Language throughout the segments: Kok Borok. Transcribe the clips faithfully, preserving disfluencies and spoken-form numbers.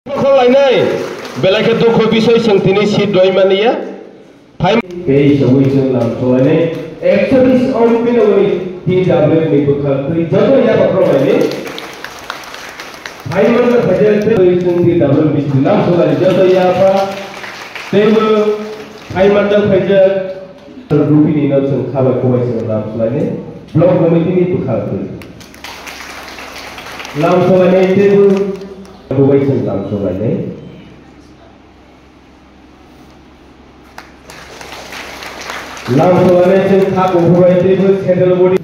Kholainai, belai khe dukho bisoi chwng tini seat rwi mani ya. Phai tei sogwi chwng lam solainai, ekchollish ong bini uni T W ni bwkhak twi joto yapha kholainai. Phai manjak phaijak tei chwng T W ni lam solai joto yapha teibo phai manjak phaijak. Rupini no chwng kha bai kubai chwng lam solainai, block committee ni bwkhak twi. Lam solainai teibo kubai chwng lam solainai. Lam solainai chwng kha kubai teibo central body.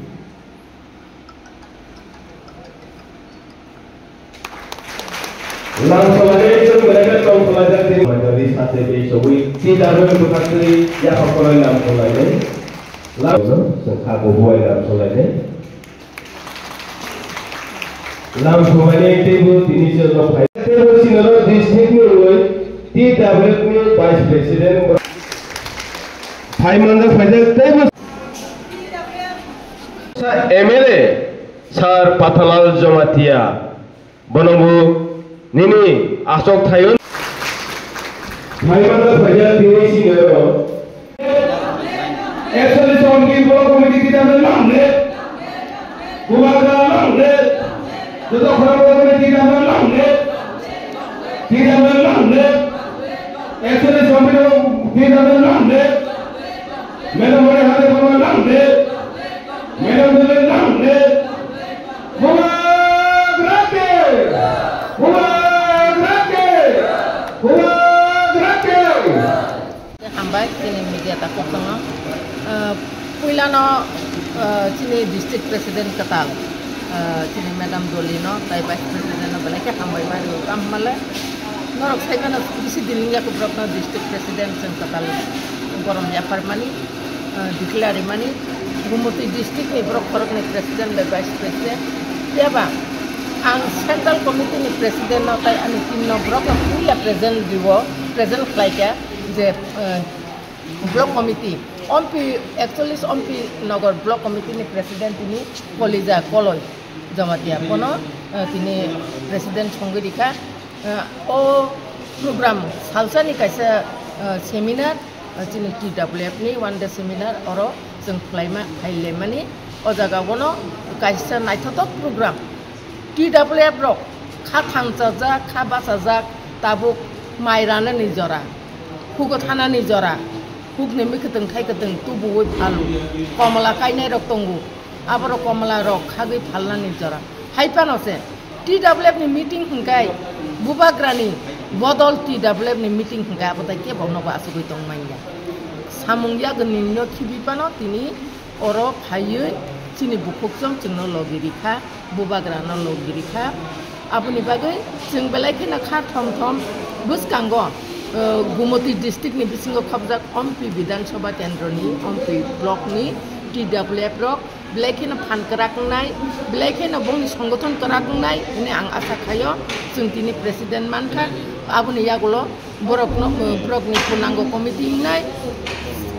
Lam solainai chwng belai khe tong solaijak tini. Majori sate tei sogwi T W ni bwkhak twi yapha khwlai lam solainai. Lam no chwng kha kubai lam solainai. Lam solainai teibo tini chwng no phai. Teibo chini no district ni wngwi T W ni vice president. Phai manjak phaijak teibo. M L A Sir Pathalal Jamatia, bono bo nini aswk thaio. Phai manjak phaijak tini sini oro. Actually, Chongki Block Committee kita lamne. Bubagra lamne. Joto khorang Block Committee kita lamne. Kita lamne. Actually, Chongki kita lamne. Madam Mori Hare Baba lamne. Madam Dole lamne. Bubagra ke! Bubagra ke! Bubagra ke! Hambai, chini media takhuk tongo. Ah, puilano, ah, chini district president kwtal, ah, chini Madam Dolino, tai vice president no belai khe hambai ma rio, kam hwnmale. Norok sai mano bisi din wngya khe borokno district president chwng kwtal borom yapharmani, ah, declare rimani. Gumutwi district ni borok khoroknwi president bai vice president. Phiya ba ang central committee ni president no tai ani team no borok no puila present rio, present khlai kha je, ah, Block committee, Ompi, actually Ompi Nogor Block Committee ni president tini Kolija Koloi Jamatia, bono, eh, tini president songwi rikha. Eh, o program salsani kaisa, eh, seminar, eh, chini T W F ni one day seminar oro chwng khlaima, khailaimani. O jaga bono kaisa naithothok program. T W F rok kha thangchajak, kha bachajak, tabuk mai ranani jora, hugo thanani jora, hukni mwkhwtwng thaikwtwng tubuwi phalu, komla kainai rok tongo, aborok komla rok khagwi phalnani jora. Hai phano se T W F ni meeting hwnkhe bubagrani bodol T W F ni meeting hwnkhe abo tai kebo nogo achugwi tong manya. Samung yagwni no khibi phano tini oro phaiwi chini bukhukchong chwngno logi rikha, bubagrano logi rikha. Aboni bagwi chwng belai kheno kha thom thom bwskango, eh, Gumoti district ni bisingo khopjak Ompi Bidhan Sabha Kendroni, Ompi block ni T W F rok belai kheno phan kwrak wngnai, belai kheno bongni songothon kwrak wngnai hwnwi ang asa khaio. Chwng tini president mankha, aboni yagulo borokno, borokni purnango committee wngnai,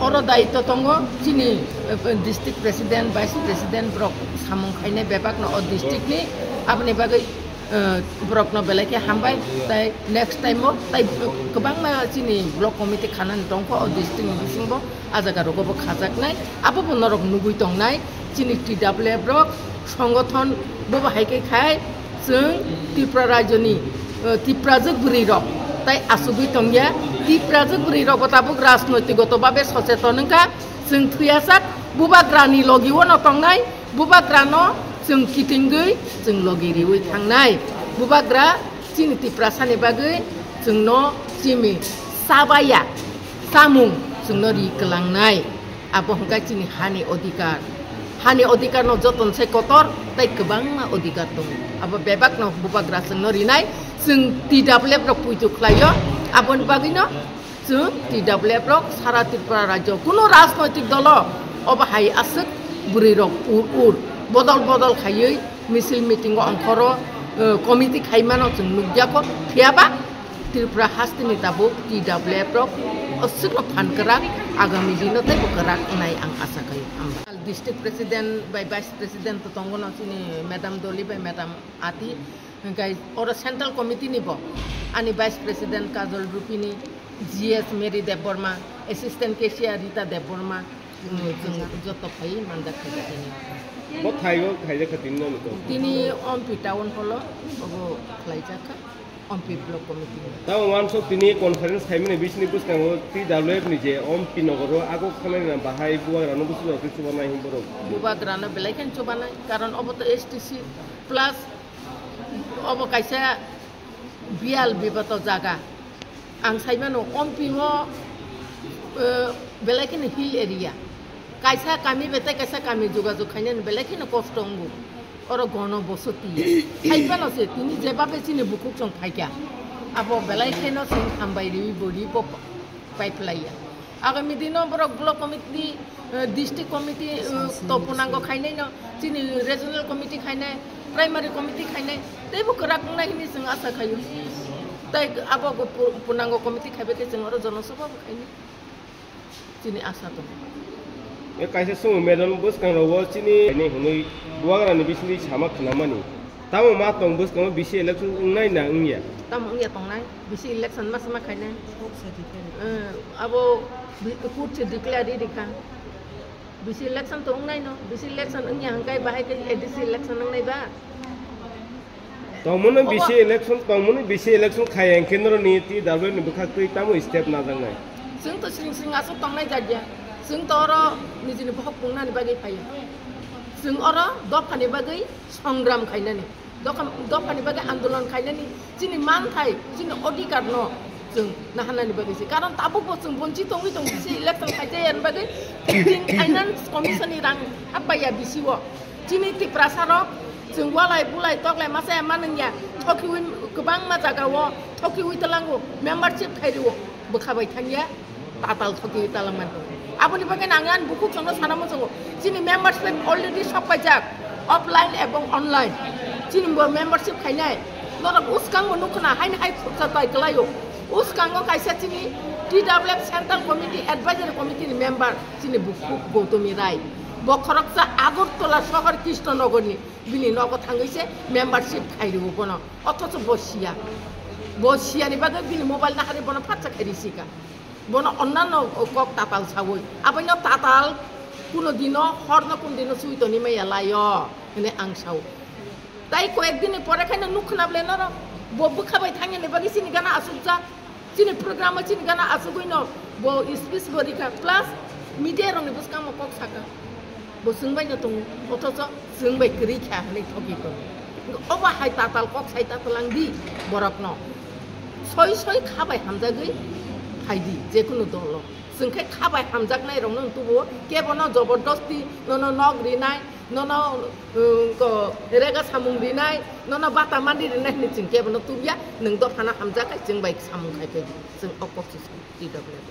oro daitw tongo chini, eh, district president, vice president, borok samung khainai bebakno o district ni, aboni bagwi, eh, borokno belai khe hambai, tai next time o tai kwbangma chini block committee khanani tongkho o district ni bisingo, a jaga rogo bo khajaknai, abo bo norok nugwi tongnai, chini T W F rok songothon bobo hai khe khai, Chwng Tripura rajyoni, eh, Tiprajwk bwrwi rok tai achugwi tongya. Tiprajwk bwrwi rok bo tabuk rajnoitik goto babe socheton wngkha. Chwng thwiyasak bubagrani logi-o no tongnai, bubagrano chwng kitingwi chwng logi riwi thangnai. Bubagra chini Tiprasani bagwi chwngno chimi chabaya chamung chwngno ri kwlangnai. Abo hwnkha chini hani odhikar. Hani odhikar no joton se kotor tei kwbangma odhikar tongo. Abo bebak no bubagra chwngno rinai, chwng T W F rok puitu khlaio. Aboni bagwi no chwng T W F rok sara Tripura rajyo kuno rajnoitik dolo obo hai aswk bwrwi rok ur ur bodol bodol khaiwi misil meeting o ongkhoro, eh, committee khaimano chwng nukjakho. Phiyaba Tripura hasteni tabuk T W F rok aswkno phan kwrak, agami dino teibo kwrak wngnai ang asa khaio. Hambai. District president bai vice president to tongo no chini madam Doli bai madam Ati. Hingkai oro Central Committee ni bo ani Vice President Kajol Rupini, G S Mary Debbarma, Assistant Cashier Rita Debbarma, mm, chwng joto phai manjak kha tini. Bo thai o khaijak kha tini no to. Tini Ompi Town Hall o obo khlaijak kha, Ompi Block Committee ni. Tamo wansok tini conference khaimani bisini bwskango T W F ni je Ompi Nogor o agok khanai na bahai bubagra no bwswk rok chubanai hwn borok. Bubagra no belai khe chubanai, karon obo to S T C plus obo kaisa biyal bibato jaga. Ang sai mano, Ompi o, eh, belai kheno hill area. Kaisa kami betai kaisa kami jogajog khainani belai kheno kosto wngo. Oro gono bosoti. Hai phano se tini jebabe chini bukhuk chwng phaikha. Abo belai kheno chwng hambai riwi bo ripo pai phlaiya. Agami dino borok block committee, eh, district committee, eh, to punango khainai no, chini regional committee khainai, primary committee khainai, teibo kwrak wngnai hwnwi chwng asa khaio. Tai abo go pu-, punango committee khaibai khe chwng oro jonosabha bo khainai. Chini asa tongo. E kaisa sumo madam bwskang rogo chini ni hwnwi bubagra ni bisingtwi sama khwnamani. Tamo ma tong bwskango bisi election wngnai na wngya? Tamo wngya tongnai, bisi election ma sama khainai. Eh, abo bi-, court se declare ri rikha. Bisi election to wngnai no, bisi election wngya hwnkhe bahai khe A D C election wngnai ba? Tongmani obo bisi election, tongmani bisi election khaya hwnkhe noroni T W F ni bwkhak twi tamo step najaknai? Chwng to sring sring aswk tongnai jagya. Chwng to oro nijini bohok pungnani bagwi phaiya. Chwng oro dophani bagwi songram khainani. Dophani bagwi andolon khainani chini manthai, chini odhikar no chwng naharnani bagwi se. Karon tabuk bo chwng bonchi tongwi tong bisi election khaijaya ni bagwi finance commission ni rang happaiya bisi o. Chini Tiprasa rok chwng walai bulai toklai masa manungya thokiwi kwbangma jaga o thokiwi talango membership khairi o bwkha bai thangya. Tatal thoki talang man tongo. Aboni bagwi nang ani bukhuk chwngno sana muchungo. Chini membership already sok paijak, offline ebong online. Chini bo membership khainai. Norok uskang bo nukhna haini hai khurcha tai kwlaio. Uskango kaisa chini T W F Central Committee Advisory Committee ni member chini bukhuk Gautami Rai. Bo khoroksa Agartala sohor Krishnanagar ni bini nogo thangwi se membership khairiwo bono. Othocho bo siya. Bo siyani bagwi bini mobile nahari bono phatsa khairi sika. Bono onnano kok tatal sawi. Aboino tatal kuno dino horno kuno dino sui toni maya layo hwnwi ang sao. Tai koyek dinni pore khaino nuk khna bwle norok bo bwkha bai thangya ni bagwi chini gana asukjak. Chini program o chini gana asugwi no bo speech bo rikha plus media rokni bwskango kok saka. Bo chwng bai no tongo, othocho chwng bai kwrwi kha hwnwi thokgwi tongo. Obo hai tatal kok sai tatal ang di borokno. Soi soi kha bai hamjagwi phai di jekunu dolo. Chwng khe kha bai hamjaknai rokno tubuo kebono jobordosti nono nok rinai, nono, um, ko rega samung rinai, nono bata mani rinai hwnwi chwng kebono tubya, nwng dophano hamjak hai chwng bai samung khai phai di. Chwng o kok se T W F.